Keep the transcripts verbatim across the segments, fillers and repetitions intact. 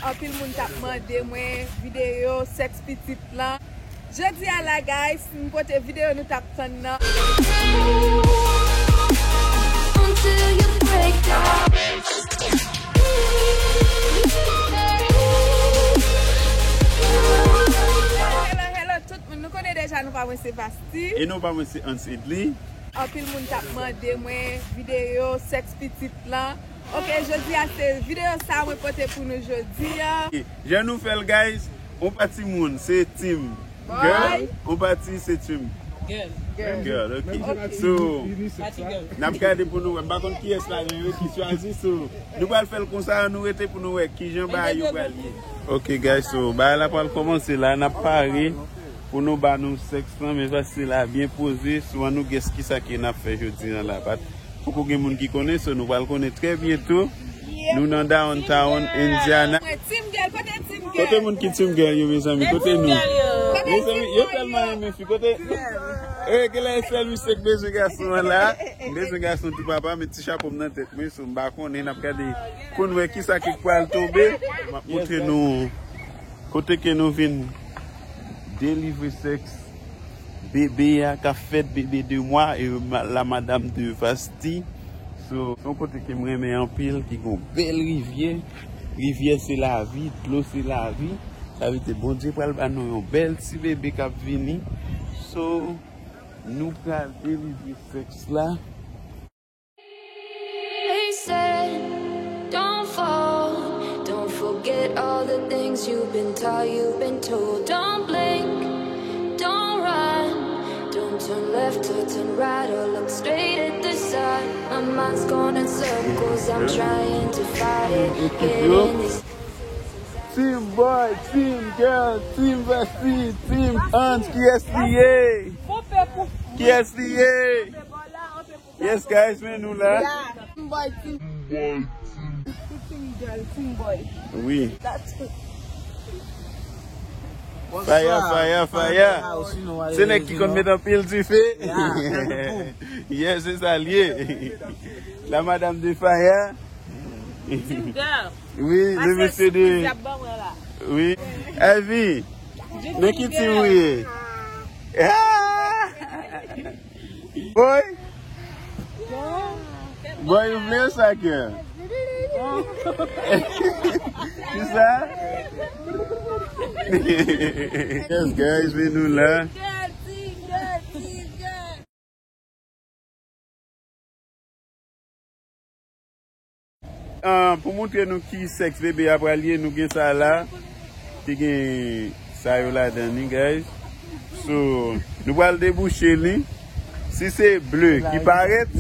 Anpil moun t ap mande mwen videyo sèks pitit lan. Jodi a la, guys, m pote videyo nou t ap tann nan. Until you break down. Hello, hello, tout moun. Nou konnen deja, non pa mwen se Vasti. E non pa mwen se Hans Edly. Anpil moun t ap mande mwen videyo sèks pitit lan. Ok, jodi a se videyo sa mwen pote pou nou jodi a. Ok, jan nou fè l, guys, yon pati moun se team girl, yon pati se team girl. Girl, ok. So, n ap gade pou nou wè. M pa konn kiyès la gen yo ki chwazi, so, nou pral fè l konsa, nou rete pou nou wè kijan bagay yo pral ye. Ok, guys, so, bagay la pral kòmanse la, n ap pare pou nou ba nou sèks lan, men Vasti la byen poze, so, ann nou guess kisa ke n ap fè jodi a la. Poko gen moun ki konnen, so nou pral konnen trè byento. Nou nan downtown Indiana. Mwen, team girl, kote team girl? Kote moun ki team girl yo, mezanmi? Kote nou? Mezanmi, yo tèlman renmen fi. Kote? Eh, genlè e sèl misye k bezwen gason an la. M bezwen gason tou papa, met ti chapo m nan tèt mwen, so m pa konnen, n ap gade pou n wè kisa ki pral tonbe. M ap montre nou kote ke nou vin delivre sèks bebe a k ap fèt, bebe de mwa, e ma- la madam de Vasti. So, se yon kote ke m renmen anpil, ki gon bèl rivyè. Rivyè se lavi, dlo se lavi. Sa vle di Bondye pral ba nou yon bèl ti bebe k ap vini. So, nou pral delivre sèks la. They said, don't fall, don't forget all the things you've been taught, you've been told. Don't blink, don't run, don't turn left or turn right or look straight at the sun. My mind's going in circles, I'm trying to fight it. Get in this Team boy, team girl, team Vasti, team Hans, kiyès li ye? Kiyès li ye? Yes, guys, men nou la. Team boy, team girl, team boy. Wi. Fire, fire, fire. Se nèg ki konn met anpil dife. Yes, se sa l ye. La madame de fire. Team girl. Wi, le mesye de. Wi. Elvi, men ki team ou ye? Ah! Boy? Boy, ou vle sa kè? Ki sa? Yes, guys, men nou la. Ah, pou montre nou ki sèks bebe a pral ye, nou gen sa la. Ki gen sa yo ladan li, guys. So, nou pral debouche li. Si se ble ki parèt,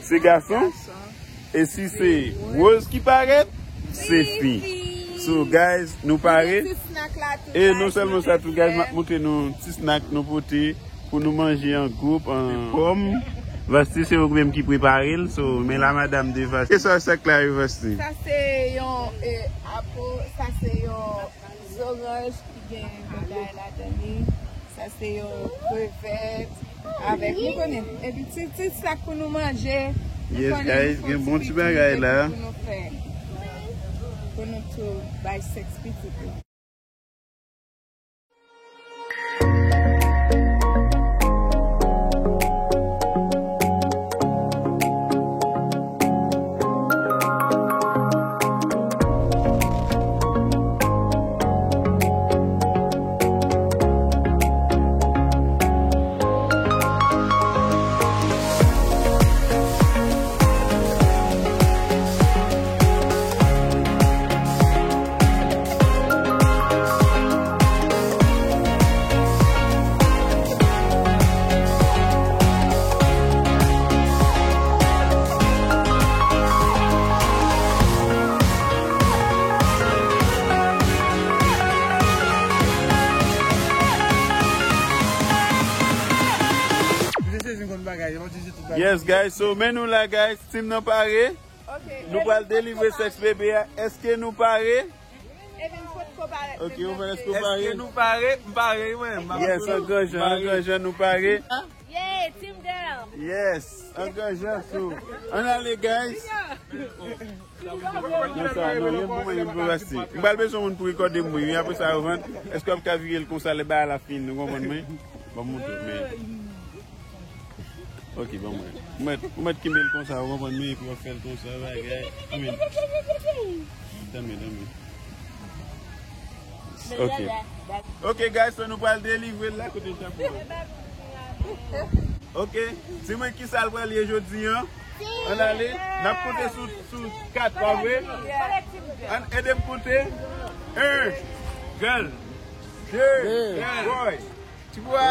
se gason. E si se woz ki parèt, se fi. So, guys, nou pare. E non sèlman sa tou, guys, m ap montre nou ti snack nou pote pou nou manje an gwoup, an pòm. Vasti se ou menm ki prepare l, so, men la madam de Vasti. E sa, sa k la yo, Vasti? Sa se yon, eh, apo, sa se yon zoranj ki gen bagay ladan li. Sa se yon krevèt avèk, nou konnen, epi ti, ti snack pou nou manje. Yes, guys, gen bon ti bagay la. Pou nou fè, pou nou tou bay sèks pitit nou. Yes, guys, so men nou la, guys, team nan pare. Nou pral delivre sèks bebe a. Èske nou pare? Ok, ou pare, èske ou pare? Èske nou pare? M pare, wi, mwen. Yes, an gran jan, an gran jan, nou pare. Yeah, team girl. Yes, angajan sou. Ann ale, guys. Non, sa, non, yon pou mwen, yon pou Basti. M pral bezwen moun pou rekòde m, wi. Apre sa, yo vann. Èske w ap ka vire l konsa, lè bagay la fin, nou konprann mwen? Ban m montre, men. Ok, ban mwen. Ou mèt, ou mèt kenbe l konsa, ou konprann mwen, epi w ap fè l konsa, bagay. Tanmen. Tanmen, tanmen. Ok. Ok, guys, so nou pral delivre l la kote chapo. Ok. Di mwen ki sa l pral ye jodi an. Ann ale. N ap konte sou, sou kat, pa vre? Ann ede m konte. Un. Girl. De. Boy. Twa.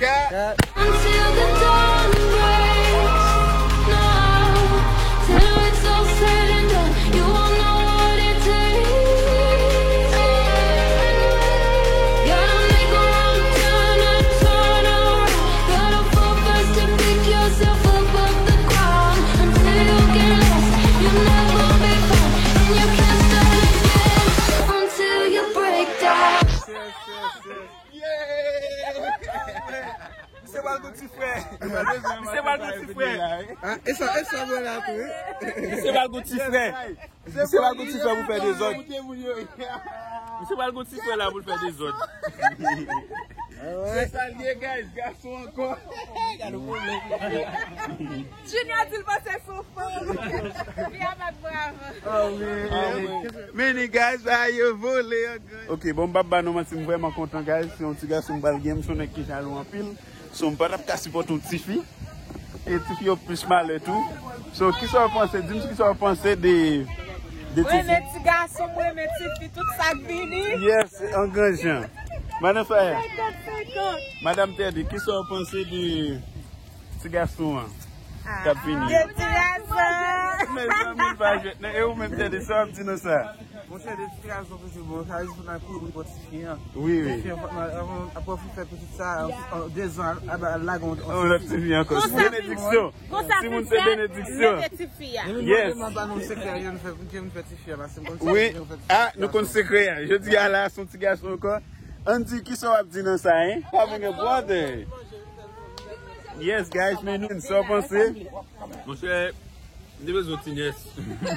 Kat. Until the dawn breaks, no, till it's all said and done, you won't know what it takes. Gotta make a wrong turn, a turn around. Gotta fall first to pick yourself up off the ground. Until you get lost, you'll never be found, and you can't start again until you break down. Misye pral gon ti frè. Misye pral gon ti frè. Ah, e sa, e sa, mwen la tou, wi. Misye pral gon ti frè. Misye pral gon ti frè pou fè dezòd. Misye pral gon ti frè la pou l fè dezòd. Se sa l ye, guys. Gason ankò. Junior di l panse se yon fanm. Li avèk bravo. Many guys, a yo vole ankò. Ok, bon, m p ap ba nou manti, m vrèman kontan, guys. Se yon ti gason m pral gen, m se yon nèg ki jalou anpil. So, m pa t ap ka sipòte yon tifi. E tifi yo plis malè tou. So, kisa w panse? Di m kisa w panse de, de tifi. Mwen renmen ti gason, mwen renmen tifi, tout sa k vini. Yes, angajan. Madan Faya. Senkant senkant. Madan Teddy, kisa w panse de ti gason an k ap vini? De ti gason. Mezanmi, l pa jwèt, non. E ou menm, Teddy, sa w ap di nan sa? Monchè, de ti gason ki se bon, sa vle di pou n al kouri pou n pran tifi an. Wi, wi. Tifi an, fòk nou al, apre w fin fè pitit sa, an, an, dezan, al, al, al lage yon, yon lòt tifi ankò. Konsa, benediksyon. Konsa, timoun se benediksyon. Mete tifi a. Yes. Mwen pa nou sekrè, jan nou fè, jan nou fè tifi a, paske m konn sa, jan nou fè tifi a. Ah, nou konn sekrè a. Jodi a la, se yon ti gason ankò. Andy, kisa w ap di nan sa, hein? Pa vin gen brother. Yes, guys, men nou, sa w panse? Monchè, M te bezwen yon ti nyès.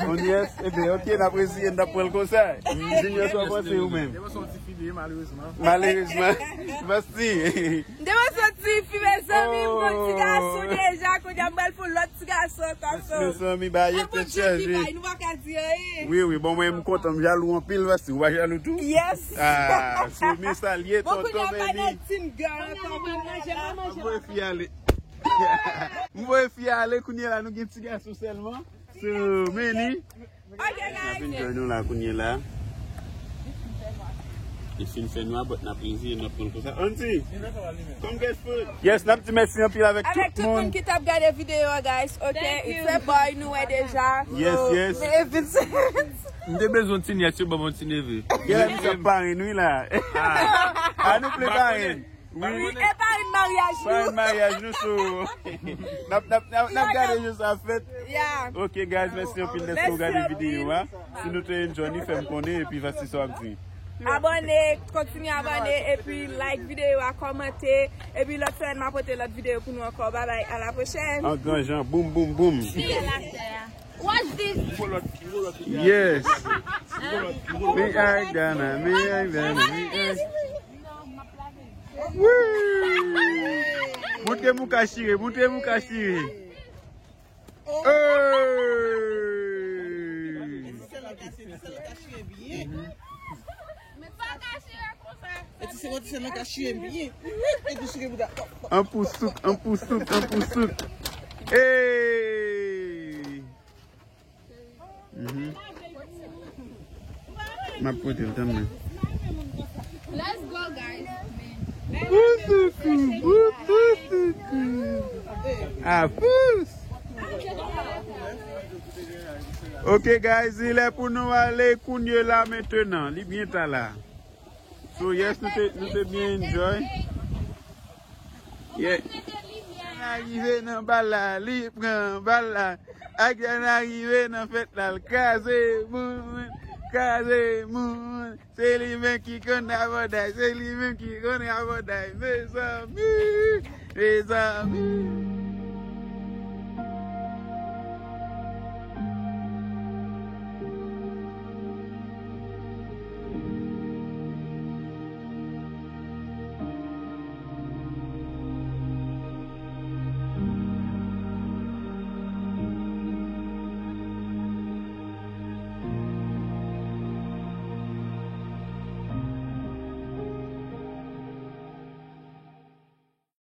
Yon nyès? Ebyen, ok, n ap reziye n, n ap pran l konsa. Junior, sa w panse ou menm? M te bezwen yon ti fi li ye, malerezman. Malerezman. Basti. M te bezwen yon ti fi, mezanmi, m gon ti gason deja, kounye a m pral fè yon lòt ti gason ankò. Mezanmi, bagay yo tèt chaje. Nou pa ka di anyen. Wi, wi, bon, mwen, m kontan, m jalou anpil, Basti. Ou pa jalou tou? Yes. Ah, so, men sa l ye, tonton Benny. Bon, kounye a pa nan teen girl ankò, mwen manje, mwen manje. Mwen fi ale. M voye fi a ale, kounye la nou gen ti gason sèlman. So, many. Ok, guys. N ap enjoy nou la kounye la. Li fin fè nwa, but n ap reziye, n ap pran konsa. Andy, come get food. Yes, n ap di mèsi anpil avèk tout moun. Avèk tout moun ki t ap gade videyo a, guys. Ok, it's a boy, nou wè deja. Yes, yes. M te bezwen ti nyès, yo ban mwen ti neve. Gen la misye ap parenn wi la. Ah, nou ple parenn. Wi. E pa yon maryaj nou. Pa yon maryaj nou, so. N ap, n ap, n ap, n ap gade jan sa fèt. Yeah. Ok, guys, mèsi anpil dèske w gade videyo a. Si nou te enjoy, ni fè m konnen, epi vasi sa w ap di. Abòne, kontinye abòne, epi like videyo a, kòmante, epi lòt semèn m a pote lòt videyo pou nou ankò. Bye bye, à la prochaine. An gran jan, boum, boum, boum. Watch this. Yes. Mi ay Ghana, mi ay Ghana, mi ay. Woo! Montre m ou ka chire, montre m ou ka chire. Hey! An pou souk, an pou souk, an pou souk. Hey! Mhm. M ap pote l, tann mwen. Let's go, guys. Pou souk, pou souk. A pous. Ok, guys, li lè pou nou ale kounye la mentenan. Li byen ta la. So, yes, nou te, nou te byen enjoy. Yeah. Arive nan bal la, li pran bal la. Ak Jan arive nan fèt la, l kraze moun, kraze moun. Se li menm ki konn abòday, se li menm ki konn abòday, mezanmi. Mezanmi.